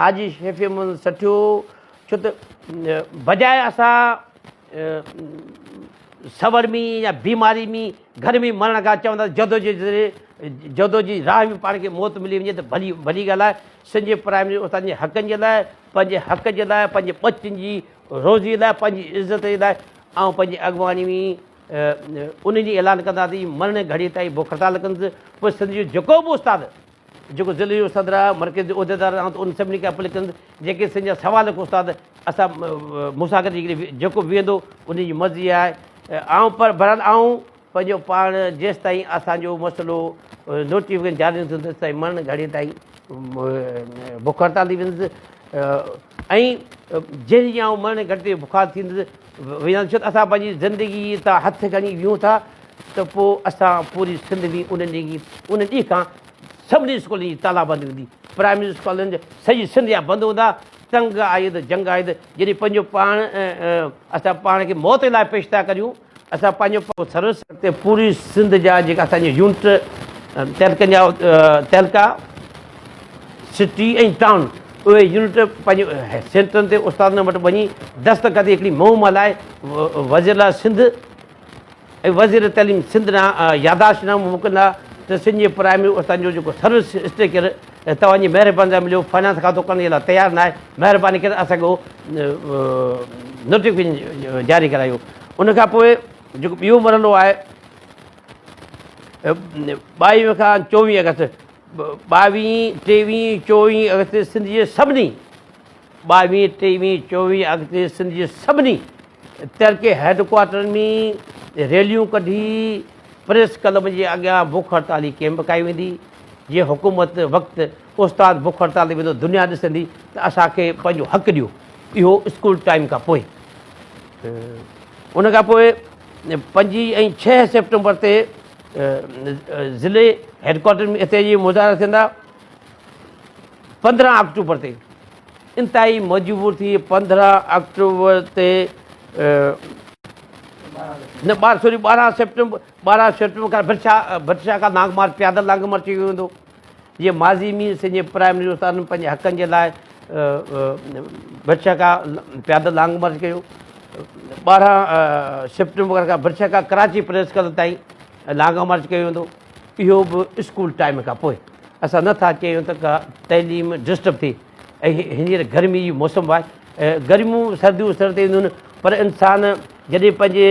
حاجي شفيع محمد سٺيو ڇو ته بجاء اسان سوڙ ۾ يا بيماري ۾ گهر ۾ مرڻ کان چوندا جدوجهد ذريعي جدوجهد جي راهه ۾ پاڻ کي موت ملي وڃي ته ڀلي ڀلي ڳالهه آهي. سنڌ جي پرائمري استادن جي حقن جي لاء پنهنجي حق جي لاء پنهنجي ٻچن جي روزي لاء پنهنجي عزت جي لاء آئون پنهنجي اڳواڻي ۾ ان ڏينهن اعلان ڪنداسين مرڻ گهڙي تائين بک هڙتال ڪندس پوء سنڌ جو جيڪو به استاد جيڪو ضلعي جو صدر آهي، مرڪز جو عهديدار آهي، آئون ته انهن سڀني کي اپيل ڪندس جيڪي سنڌ جا سوا لک استاد اسان مون سان گڏ جيڪڏهن جيڪو به ويهندو ان جي مرضي آهي. آئون پر بهرحال آئون پنهنجو پاڻ جيستائين اسان جو مسئلو نوٽيفڪيشن جاري نه ٿيندو تيستائين مرڻ گهڙي تائين بک هڙتال تي ويندس ۽ جنهن ڏينهن آئون مرڻ گهڙي تائين بخار ٿيندس ويندس ڇو ته اسان پنهنجي زندگي تان هٿ کڻي ويهون ٿا ته پوء اسان پوري سنڌ ۾ ان ڏينهن ان ڏينهن کان سڀني اسڪولن جي تالا بند هوندي، پرائمري اسڪولن جا سڄي سنڌ جا بند هوندا، تنگ آئي ته جنگ آئي ته جڏهن پنهنجو پاڻ اسان پاڻ کي موت لاء پيش ٿا ڪريون اسان پنهنجو سروس تي پوري سنڌ جا جيڪا اسان جا يونٽ تعلقن جا تعلقا سٽي ۽ ٽائون اهي يونٽ پنهنجي سينٽرن تي استادن وٽ وڃي دستخط هڪڙي مهم هلائي وزير اعليٰ سنڌ ۽ وزير تعليم سنڌ ڏانهن ياداشت نامو موڪليندا ته سنڌ جي پرائمري استادن جو جيڪو سروس اسٽرڪچر توهان جي مهرباني سان مليو فنانس کاتو ڪرڻ جي لاء تيار ناهي مهرباني ڪري اسان کي اهو نوٽيفڪيشن جاري ڪرايو ان کان پوء جيڪو ٻيو مرحلو آهي 22 کان 24 اگست 22 23 24 اگست سنڌ جي سڀني 22 23 24 اگست سنڌ جي سڀني ترڪي هيڊ ڪوارٽرن ۾ ريليون ڪڍي پريس ڪلب جي اڳيان بک هڙتالي ڪيمپ ڪائي ويندي، جيئن حڪومت وقت استاد بک هڙتال تي ويندو دنيا ڏسندي ته اسان کي پنهنجو حق ڏيو اهو اسڪول ٽائيم کان پوء ان کان پوء 5 ۽ 6 سيپٽمبر تي ضلعي هيڊ ڪوارٽر ۾ احتجاجي مظاهرا ٿيندا 15 آڪٽوبر تي انتهائي مجبور ٿي 15 آڪٽوبر تي نه ٻار سوري 12 سيپٽمبر 12 سيپٽمبر کان ڀٽشا ڀٽشا کان لانگ مارچ پيادل لانگ مارچ ڪيو ويندو جيئن ماضي ۾ سنڌ جي پرائمري استادن پنهنجي حقن جي لاء ڀٽشا کان پيادل لانگ مارچ ڪيو 12 سيپٽمبر کان ڀٽشا کان ڪراچي پريس ڪلب تائين لانگ مارچ ڪيو ويندو اهو به اسڪول ٽائيم کان پوء اسان نه ٿا چاهيون ته ڪا تعليم ڊسٽرب ٿئي ۽ هينئر گرمي جي موسم به آهي گرميون سرديون سر تي اينديون آهن پر انسان جڏهن پنهنجي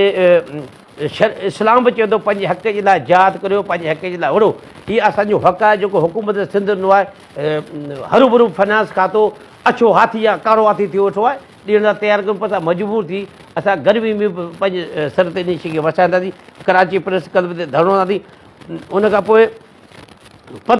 اسلام به چوي ٿو پنهنجي حق جي لاء جهاد ڪريو پنهنجي حق جي لاء وڙهو هي اسان جو حق آهي جيڪو حڪومت سنڌ ڏنو آهي هروڀرو فنانس کاتو اڇو هاٿي يا ڪارو هاٿي ٿيو ويٺو آهي ڏيڻ لاء تيار ڪيون پر اسان مجبور ٿي اسان گرمي ۾ به پنهنجي سر تي انهي شيء کي وسائينداسين ڪراچي پريس ڪلب تي ڌرڻو هڻنداسين ان کان پوء.